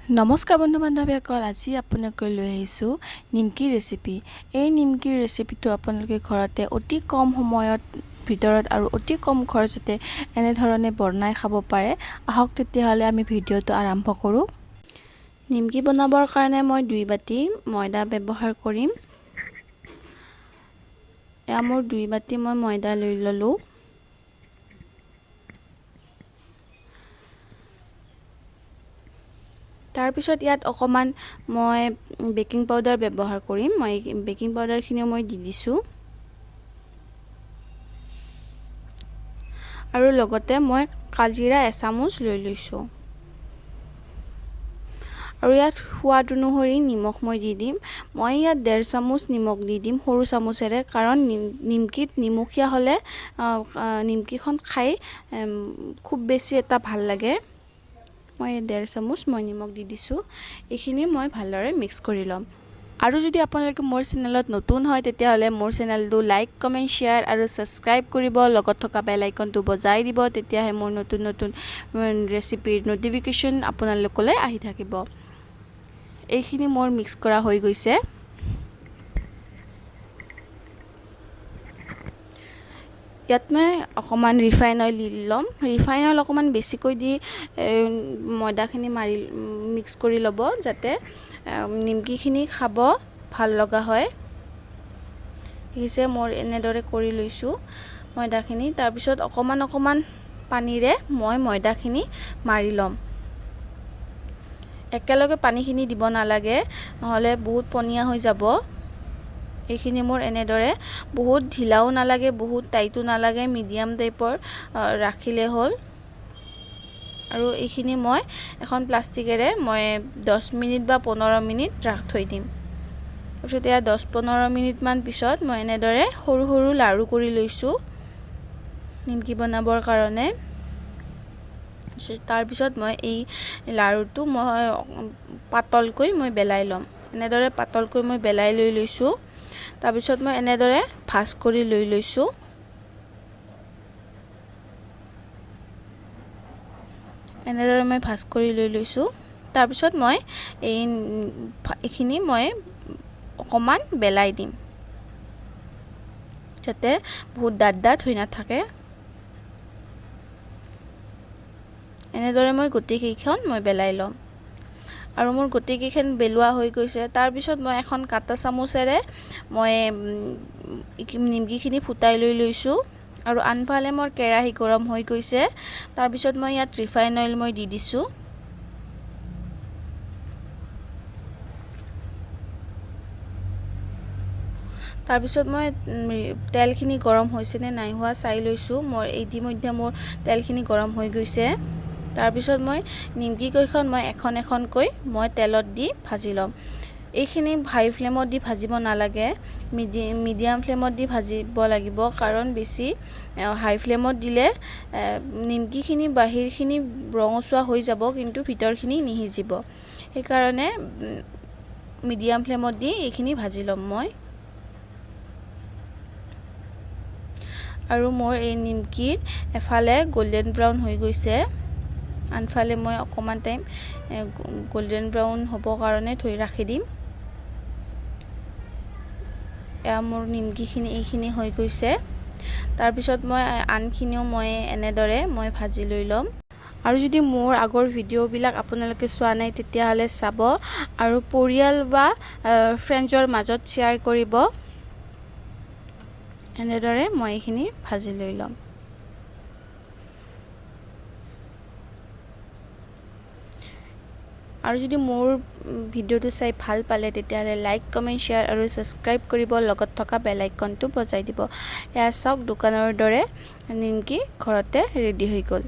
নমস্কাৰ বন্ধু বান্ধৱীসকল, আজি আপোনালোকে লৈ আহিছোঁ নিমকিৰ ৰেচিপি। এই নিমকিৰ ৰেচিপিটো আপোনালোকে ঘৰতে অতি কম সময়ত ভিতৰত আৰু অতি কম খৰচতে এনেধৰণে বনাই খাব পাৰে। আহক তেতিয়াহ'লে আমি ভিডিঅ'টো আৰম্ভ কৰোঁ। নিমকি বনাবৰ কাৰণে মই 2 বাতি ময়দা ব্যৱহাৰ কৰিম। এয়া মোৰ 2 বাতি মই ময়দা লৈ ল'লোঁ। তাৰপিছত ইয়াত অকণমান মই বেকিং পাউডাৰ ব্যৱহাৰ কৰিম। মই বেকিং পাউডাৰখিনিও মই দি দিছোঁ আৰু লগতে মই কাজিৰা এচামুচ লৈ লৈছোঁ আৰু ইয়াত সোৱাদ অনুসৰি নিমখ মই দি দিম। মই ইয়াত 1.5 চামুচ নিমখ দি দিম সৰু চামুচেৰে, কাৰণ নিমকিত নিমখীয়া হ'লে নিমকিখন খাই খুব বেছি এটা ভাল লাগে। মই 1.5 চামুচ মই নিমখ দি দিছোঁ। এইখিনি মই ভালদৰে মিক্স কৰি ল'ম। আৰু যদি আপোনালোকে মোৰ চেনেলত নতুন হয় তেতিয়াহ'লে মোৰ চেনেলটো লাইক, কমেণ্ট, শ্বেয়াৰ আৰু ছাবস্ক্ৰাইব কৰিব, লগত থকা বেল আইকনটো বজাই দিব, তেতিয়াহে মোৰ নতুন নতুন ৰেচিপিৰ ন'টিফিকেশ্যন আপোনালোকলৈ আহি থাকিব। এইখিনি মোৰ মিক্স কৰা হৈ গৈছে। ইয়াত মই অকণমান ৰিফাইন অইল দি ল'ম। ৰিফাইন অইল অকণমান বেছিকৈ দি ময়দাখিনি মাৰি মিক্স কৰি ল'ব, যাতে নিমকিখিনি খাব ভাল লগা হয়। দেখিছে মোৰ এনেদৰে কৰি লৈছোঁ ময়দাখিনি। তাৰপিছত অকণমান অকণমান পানীৰে মই ময়দাখিনি মাৰি ল'ম। একেলগে পানীখিনি দিব নালাগে, নহ'লে বহুত পনীয়া হৈ যাব। এইখিনি মোৰ এনেদৰে বহুত ঢিলাও নালাগে, বহুত টাইটো নালাগে, মিডিয়াম টাইপৰ ৰাখিলে হ'ল। আৰু এইখিনি মই এখন প্লাষ্টিকেৰে মই 10 মিনিট বা 15 মিনিট থৈ দিম। তাৰপিছত এয়া 10-15 মিনিটমান পিছত মই এনেদৰে সৰু সৰু লাড়ু কৰি লৈছোঁ নিমকি বনাবৰ কাৰণে। তাৰপিছত মই এই লাড়ুটো মই পাতলকৈ মই বেলাই ল'ম। এনেদৰে পাতলকৈ মই বেলাই লৈ লৈছোঁ। তাৰপিছত মই এনেদৰে ভাঁজ কৰি লৈ লৈছোঁ। এনেদৰে মই ভাঁজ কৰি লৈ লৈছোঁ। তাৰপিছত মই এইখিনি মই অকণমান বেলাই দিম, যাতে বহুত ডাঠ ডাঠ হৈ নাথাকে। এনেদৰে মই গোটেইকেইখন মই বেলাই ল'ম। আৰু মোৰ গোটেইকেইখন বেলোৱা হৈ গৈছে। তাৰপিছত মই এখন কাটা চামুচেৰে মই নিমকিখিনি ফুটাই লৈ লৈছোঁ। আৰু আনফালে মোৰ কেৰাহী গৰম হৈ গৈছে। তাৰপিছত মই ইয়াত ৰিফাইন অইল মই দি দিছোঁ। তাৰপিছত মই তেলখিনি গৰম হৈছেনে নাই হোৱা চাই লৈছোঁ। মই ইতিমধ্যে মোৰ তেলখিনি গৰম হৈ গৈছে। তাৰপিছত মই নিমকিকেইখন মই এখন এখনকৈ মই তেলত দি ভাজি ল'ম। এইখিনি হাই ফ্লেমত দি ভাজিব নালাগে, মিডিয়াম ফ্লেমত দি ভাজিব লাগিব, কাৰণ বেছি হাই ফ্লেমত দিলে নিমকিখিনি বাহিৰখিনি ৰঙচুৱা হৈ যাব, কিন্তু ভিতৰখিনি নিসিজিব। সেইকাৰণে মিডিয়াম ফ্লেমত দি এইখিনি ভাজি ল'ম মই। আৰু মোৰ এই নিমকিৰ এফালে গল্ডেন ব্ৰাউন হৈ গৈছে, আনফালে মই অকণমান টাইম গল্ডেন ব্ৰাউন হ'বৰ কাৰণে থৈ ৰাখি দিম। এয়া মোৰ নিমকিখিনি এইখিনি হৈ গৈছে। তাৰপিছত মই আনখিনিও মই এনেদৰে মই ভাজি লৈ ল'ম। আৰু যদি মোৰ আগৰ ভিডিঅ'বিলাক আপোনালোকে চোৱা নাই তেতিয়াহ'লে চাব আৰু পৰিয়াল বা ফ্ৰেণ্ডৰ মাজত শ্বেয়াৰ কৰিব। এনেদৰে মই এইখিনি ভাজি লৈ ল'ম। আৰু যদি মোৰ ভিডিঅ'টো চাই ভাল পালে তেতিয়াহ'লে লাইক, কমেণ্ট, শ্বেয়াৰ আৰু ছাবস্ক্ৰাইব কৰিব, লগত থকা বেল আইকনটো বজাই দিব। এয়া চাওক, দোকানৰ দৰে নিমকি ঘৰতে ৰেডি হৈ গ'ল।